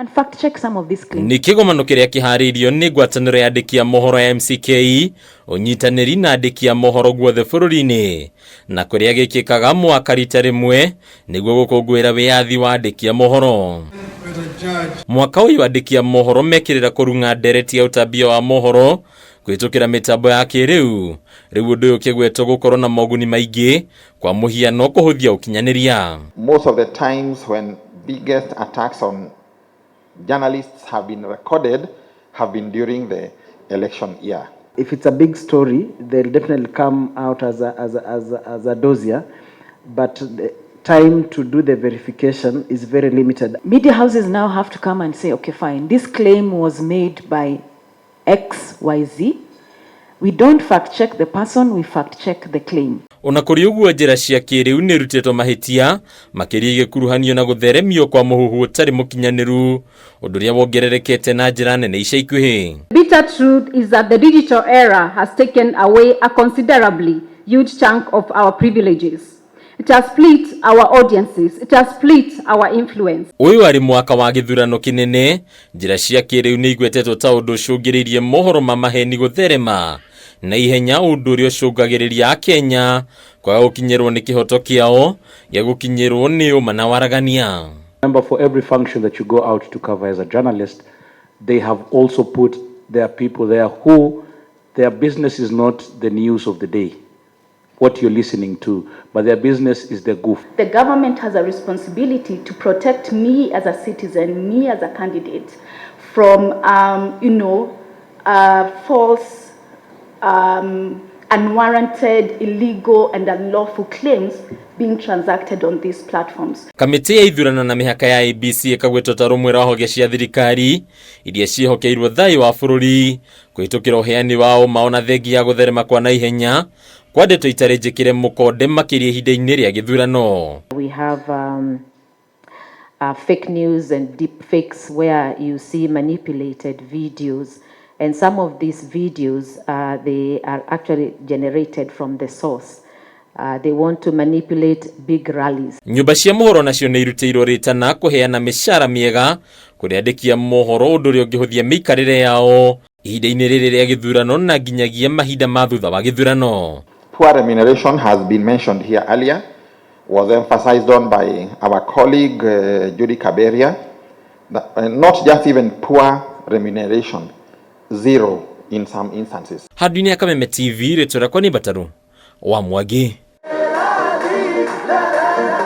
And fact check some of these claims. Nĩ kĩgomano kĩrĩa kĩharĩirio nĩ ngwatanĩro ya andĩki a mohoro ya MCK, ũnyitanĩri na andĩki a mohoro guothe bũrũri-inĩ, na kũrĩa gĩkĩkaga mwaka rita rĩmwe nĩguo gũkũngũĩra wĩyathi wa andĩki a mohoro. Mwaka ũyũ andĩki a mohoro mekĩrĩra kũrung'a ndereti ya ũtambia wa mohoro kũhĩtũkĩra mĩtambo ya kĩrĩu. Rĩu ũndũ ũyũ ũkĩgwetwo gũkorwo na moguni maingĩ, kwa mũhiano kũhũthia ũkinyanĩria. Most of the times when biggest attacks on journalists have been recorded have been during the election year. If it's a big story, they'll definitely come out as a dossier, but the time to do the verification is very limited. Media houses now have to come and say, "Okay, fine, this claim was made by XYZ." We don't fact check the person, we fact check the claim. Ona kũrĩ ũguo, njĩra cia kĩrĩu nĩ irutĩtwo mahĩtia makĩria igĩkuruhanio na gũtheremio kwa mũhuhu ũtarĩ mũkinyanĩru, ũndũ ũrĩa wongererekete na njĩra nene ica ikuhĩ. Bitter truth is that the digital era has taken away a considerably huge chunk of our privileges. It has split our audiences. It has split our influence. Ũyũ arĩ mwaka wa gĩthurano kĩnene, njĩra cia kĩrĩu nĩ igwetetwo ta ũndũ ũcũngĩrĩirie mohoro ma maheni gũtherema na ihenya, ũndũ ũrĩa ũcũngagĩrĩria Akenya kwaga gũkinyĩrwo nĩ kĩhoto kĩao gĩa gũkinyĩrwo nĩ ũma na waragania. Remember, for every function that you go out to cover as a journalist, they have also put their people there who their business is not the news of the day, what you're listening to, but their business is the goof. The government has a responsibility to protect me as a citizen, me as a candidate, from false, unwarranted, illegal, and unlawful claims being transacted on these platforms. Kamĩtĩ ya ithurano na mĩhaka ya IEBC ĩkagwetwo ta rũmwe rwa honge cia thirikari iria ciĩhokeirwo thayũ wa bũrũri kũhĩtũkĩra ũheani wa ũma, ona thengia ya gũtherema kwa naihenya kwa ndeto itarĩ njĩkĩre mũkonde, makĩria ihinda-inĩ rĩa gĩthurano. We have fake news and deep fakes where you see manipulated videos. And some of these videos, they are actually generated from the source. They want to manipulate big rallies. Nyũmba cia mohoro nacio nĩ irutĩirwo rĩtana kũheana mĩcara mĩega kũrĩ andĩki a mohoro, ũndũ ũrĩa ũngĩhũthia mĩikarĩre yao ihinda-inĩ rĩrĩ rĩa gĩthurano na nginyagia mahinda ma thutha wa gĩthurano. Poor remuneration has been mentioned here earlier, was emphasized on by our colleague Judy Kaberia. That, not just even poor remuneration, zero in some instances. Handũ-inĩ ya Kameme TV, rĩtwa rĩakwa nĩ Mbataru wa Mwangi.